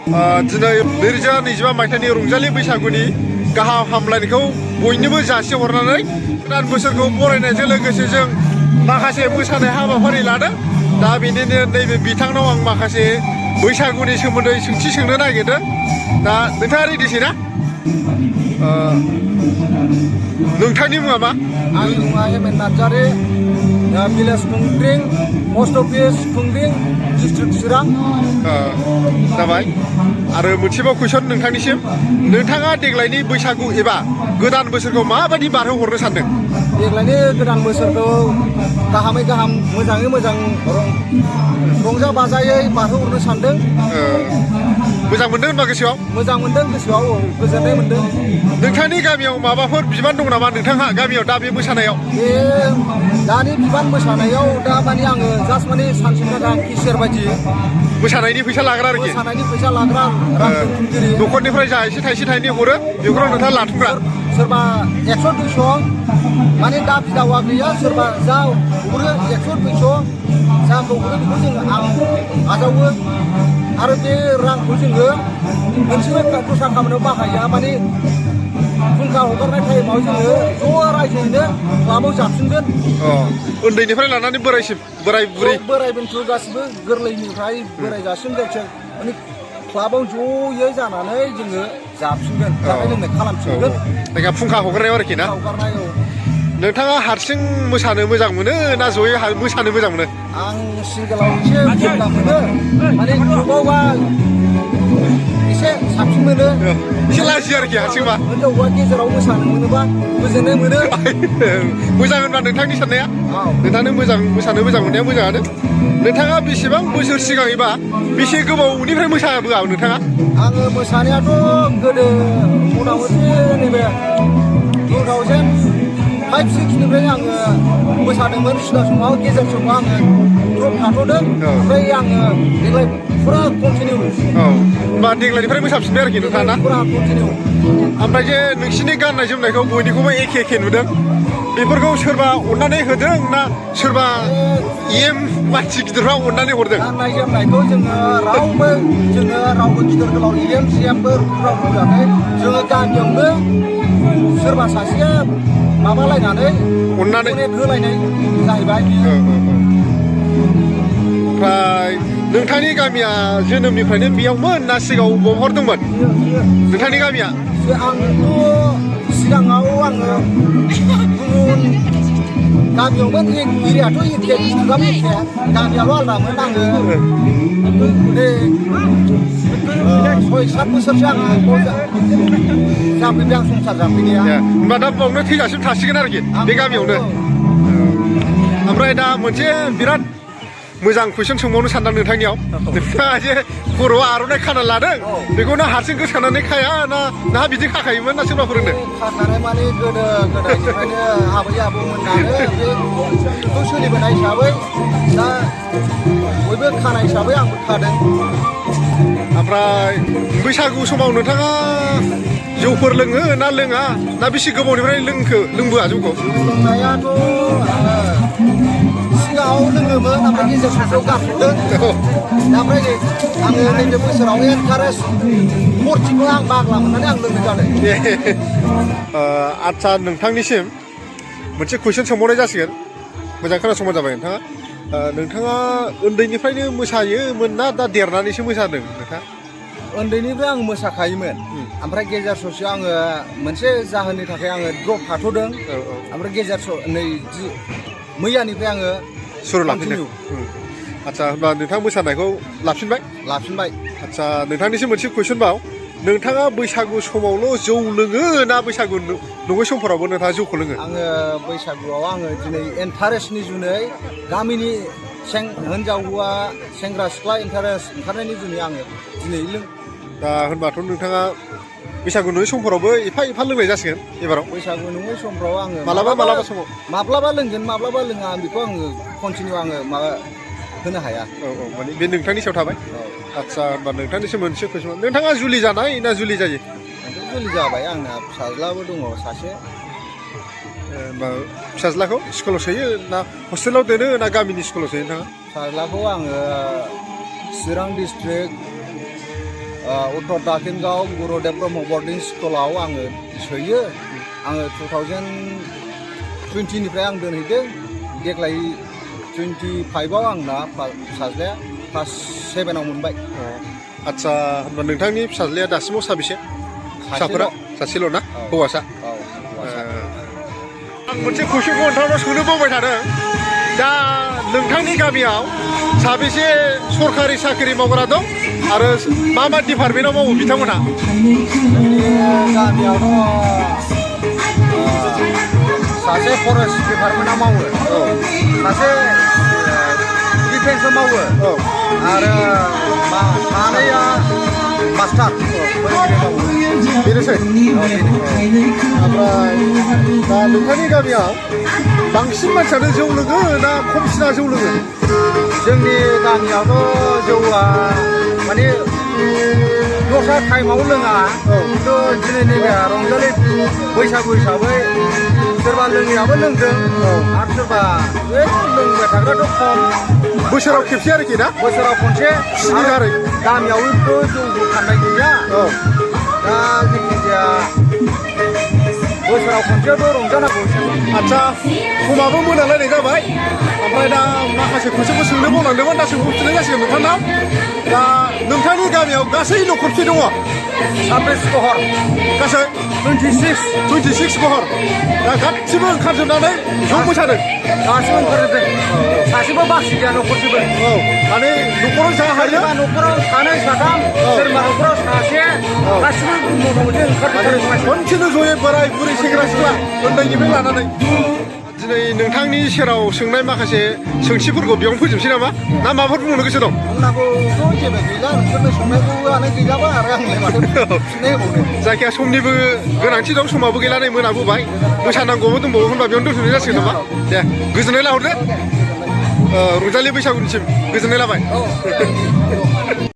दिनै 2025 मायथाइनि रंजालि बैसागुनि गाहाम हामलायनायखौ बयनोबो जासिहरनानै गोदान बोसोरखौ बरायनायजों लोगोसे जों माखासे मोसानाय हाबाफारि लादों। दा बेनिनो नैबे बिथांनाव आं माखासे बैसागुनि सोमोन्दै सोंथि सोंनो नागिरदों। दा नोंथाङा रेडिसै ना? नोंथांनि मुङा मा? आंनि मुङा Hemen Narzary, village Khungring, post office Khungring, district Chirang. जाबाय। आरो मोनसेबाव कुइसन नोंथांनिसिम, नोंथाङा देग्लायनि बैसागु एबा गोदान बोसोरखौ माबायदि बारहोहरनो सानदों? देग्लायनि गोदान बोसोरखौ गाहामै गाहाम मोजाङै मोजां रंजा बाजायै बारहोहरनो सानदों। मोजां मोनदों होनबा गोसोआव? मोजां मोनदों गोसोआव, गोजोननाय मोनदों। नोंथांनि गामियाव माबाफोर बिबान दं नामा नोंथाङा गामियाव दा बे मोसानायाव? बे दानि बिबान मोसानायाव दा माने आङो जास्ट माने सानसेनि थाखाय केसियार बायदि मोसानायनि फैसा लाग्रा आरोखि? मोसानायनि फैसा लाग्रा रां दोनथुमगिरि। न'खरनिफ्राय जा एसे थाइसे थाइनै हरो बेफोराव नोंथाङा लाथुमग्रा? सोरबा 100 200 माने दा बिदावा गैया, सोरबा जा हरो 100 200 जाखौ हरो बेखौ जोङो आं आजावो। आरो बे रांखौ जोङो मोनसेबो दस्रा खामानियाव बाहाया, माने फुंखा हगारनाय टाइमाव जोङो ज' रायजोयैनो क्लाबाव जाफिनगोन। उन्दैनिफ्राय लानानै बोरायसिम, बोराय बुरै? बोराय बेन्थ' गासिबो गोरलैनिफ्राय बोराय जासिम जायखिया माने क्लाबाव ज'यै जानानै जोङो जाफिनगोन, जानाय लोंनाय खालामफिनगोन। जायगा फुंखा हगारनायाव आरोखि ना? हगारनाय। नोंथाङा हारसिं मोसानो मोजां मोनो ना जयै मोसानो मोजां मोनो? आं सिंगोलाव एसे मोजां मोनो, माने ग्रुपावबा एसे साबसिन मोनो। एसे लाजियो आरोखि हारसिंबा? हिनजावबा गेजेराव मोसानो मोनोबा गोजोननाय मोनो। मोजां होनबा नोंथांनि साननाया? नोंथांनो मोसानो मोजां मोननाया मोजाङानो। नोंथाङा बेसेबां बोसोर सिगां एबा बेसे गोबावनिफ्राय मोसाबोआ नोंथाङा? आङो मोसानायाथ' गोदो मथा मथि नैबे 2005-06निफ्राय आङो मोसादोंमोन। सिगां समाव गेजेर समाव आङो द्रप थाथ'दों, ओमफ्राय आङो देग्लाय फुरा कन्टिनिउ। होमबा देग्लायनिफ्राय मोसाफिनबाय आरोखि नोंथाङा ना? फुरा कन्टिनिउ। ओमफ्राय जे नोंसिनि गाननाय जोमनायखौ बयनिखौबो एखे एखे नुदों, बेफोरखौ सोरबा अननानै होदों ना सोरबा मानसि गिदिरफ्रा अननानै हरदों? गाननाय जोमनायखौ जोङो रावबो गिदिर गोलाव CM-CMबो रावबो होआखै। जोङो गामियावनो सोरबा सासेया माबालायनानै अननानै होलायनाय जाहैबाय। ओमफ्राय नोंथांनि गामिया जोनोमनिफ्रायनो बेयावमोन ना सिगाङाव बबावफोर दंमोन नोंथांनि गामिया? आंथ' सिगाङाव आङो गुबुन गामियावमोन। एरियाथ' एखे, डिस्ट्रिक्टआबो एखे, गामियाल' आलादामोन। आङो 6-7 बोसोरसो आङो जाफैबाय, आं संसार जाफैनाया। होमबा दा बावनो थैजासिम थासिगोन आरोखि बे गामियावनो? ओमफ्राय दा मोनसे बिराद मोजां कुइसन सोंबावनो सानदों नोंथांनियाव। नोंथाङा जे खर'आव आर'नाइ खाना लादों, बेखौनो हारसिं गोसोखानानै खाया ना बिदि खाखायोमोन ना सोरबा फोरोंदों? खाखानाय माने गोदो गोदायनिफ्रायनो आबै आबौमोनानो बेखौ सोलिबोनाय हिसाबै दा बयबो खानाय हिसाबै आंबो खादों। ओमफ्राय बैसागु समाव नोंथाङा जौफोर लोङो ना लोङा, ना बेसे गोबावनिफ्राय लोंबोआ जौखौ? लोंनायाथ' सिगाङाव लोङोमोन, ओमफ्राय गेजेर ससेयाव गारथ'दों। ओमफ्राय आङो नैबे बोसोराव एनकारेज फरथिखौ आं बाग्ला मोननानै आं लोंनाय जादों। आदसा, नोंथांनिसिम मोनसे कुइसन सोंबावनाय जासिगोन, मोजां खोनासंबानो जाबाय नोंथाङा। नोंथाङा उन्दैनिफ्रायनो मोसायोमोन ना दा देरनानैसो मोसादों नोंथाङा? उन्दैनिफ्राय आं मोसाखायोमोन, ओमफ्राय गेजेर ससेयाव आङो मोनसे जाहोननि थाखाय आङो द्रप थाथ'दों। ओमफ्राय गेजेर मैयानिफ्राय आङो सुरु लाफिनदों। आदसा, होनबा नोंथां मोसानायखौ लाफिनबाय? आदसा, नोंथांनिसिम मोनसे कुइसन बाव, नोंथाङा बैसागु समावल' जौ लोङो ना बैसागु नङै समफोरावबो नोंथाङा जौखौ लोङो? आङो बैसागुआव आङो दिनै इन्टारेस्टनि जुनै गामिनि हिनजाव हौवा सेंग्रा सिख्ला इन्टारेस्ट ओंखारनायनि जुनै आङो दिनै दा होनबाथ' नोंथाङा बैसागु नङै समफोरावबो एफा लोंनाय जासिगोन एबाराव? बैसागु नङै समफ्राव आङो मालाबा समाव माब्लाबा लोंगोन, माब्लाबा लोङा, बेखौ आङो कन्टिनिउ आङो माबा होनो हाया। माने बे नोंथांनि सायाव थाबाय। आदसा, होनबा नोंथांनिसिम मोनसे कुइसन, नोंथाङा जुलि जानाय ना जुलि जायो? जुलि जाबाय, आंना फिसाज्लाबो दङ सासे। फिसाज्लाखौ स्कुलाव सोयो ना हस्टेलाव दोनो ना गामिनि स्कुलाव सोयो नोंथाङा? फिसाज्लाखौ आङो चिरां डिस्ट्रिक्ट उत्तर दाखिनगाव गुरुदेव ब्रह्म बर्डिं स्कुलाव आङो सोयो आङो 2020निफ्राय आं दोनहैदों देग्लाय 25आव आंना फिसाज्लाया क्लास 7आव मोनबाय आदसा होनबा नोंथांनि फिसाज्लाया दासिमाव साबेसे फिसाफोरा सासेल' ना हौवासा आं मोनसे कुइसनखौ नोंथांनाव सोंनो बावबाय थादों दा नोंथांनि गामियाव साबेसे सरकारि साख्रि मावग्रा दं आरो मा मा डिपार्टमेन्टआव मावो बिथांमोनहा गामियावथ' सासे फरेस्ट डिपार्टमेन्टआव मावो सासे डिफेन्सआव मावो आरो सानैया मास्टार फोरोंगिरि मावो बेनोसै ओमफ्राय दा नोंथांनि गामियाव बांसिन मानसियानो जौ लोङो ना खमसिना जौ लोङो जोंनि गामियावथ' जौआ माने दस्रा टाइमाव लोङा खिन्थु दिनै नैबे रंजालि बैसागु हिसाबै सोरबा लोङैयाबो लोंदों आरो सोरबा लोंबाय थाग्राथ' खम बोसोराव खेबसे आरोखि ना बोसोराव खनसे आरो गामियावथ' जौबो फाननाय गैया दा जायखिजाया बोसोराव खनसेयावथ' रंजानांगौ आदसा समाबो मोनालायनाय जाबाय ओमफ्राय दा माखासे कुइसनखौ सोंनो बावलांदोंमोन दा सोंहरफिननाय जासिगोन नोंथांनाव दा नोंथांनि गामियाव गासै न'खरसे दङ 26 गहर गासै 26 गहर दा गासिबो ओंखारजोबनानै ज' मोसादों गासिबो ओंखारजोबदों सासेबो बाखि गैया न'खरसेबो माने न'खराव जा हायो न'खराव सानै साथाम सोरबा न'खराव सासे गासिबो मथा मथि ओंखारजोबदों खनसेनो जयै बोराय बुरै सेंग्रा सिख्ला उन्दैनिफ्राय लानानै दिनै नोंथांनि सेराव सोंनाय माखासे सोंथिफोरखौ बेयावनो फोजोबसै नामा ना माबाफोर बुंनो गोसो दं बुंनांगौथ' जेबो गैला नोंसोरनो सोंनायखौआनो गैलाबा आरो आंलाय माथो फिननाय होबावनो जायखिया समनिबो गोनांथि दं समाबो गैला नै मोनाबोबाय मोसानांगौबो दंबावो होनबा बेयावनो दोनथ'नाय जासिगोन नामा दे गोजोननाय लाहरदो रंजालि बैसागुनिसिम गोजोननाय लाबाय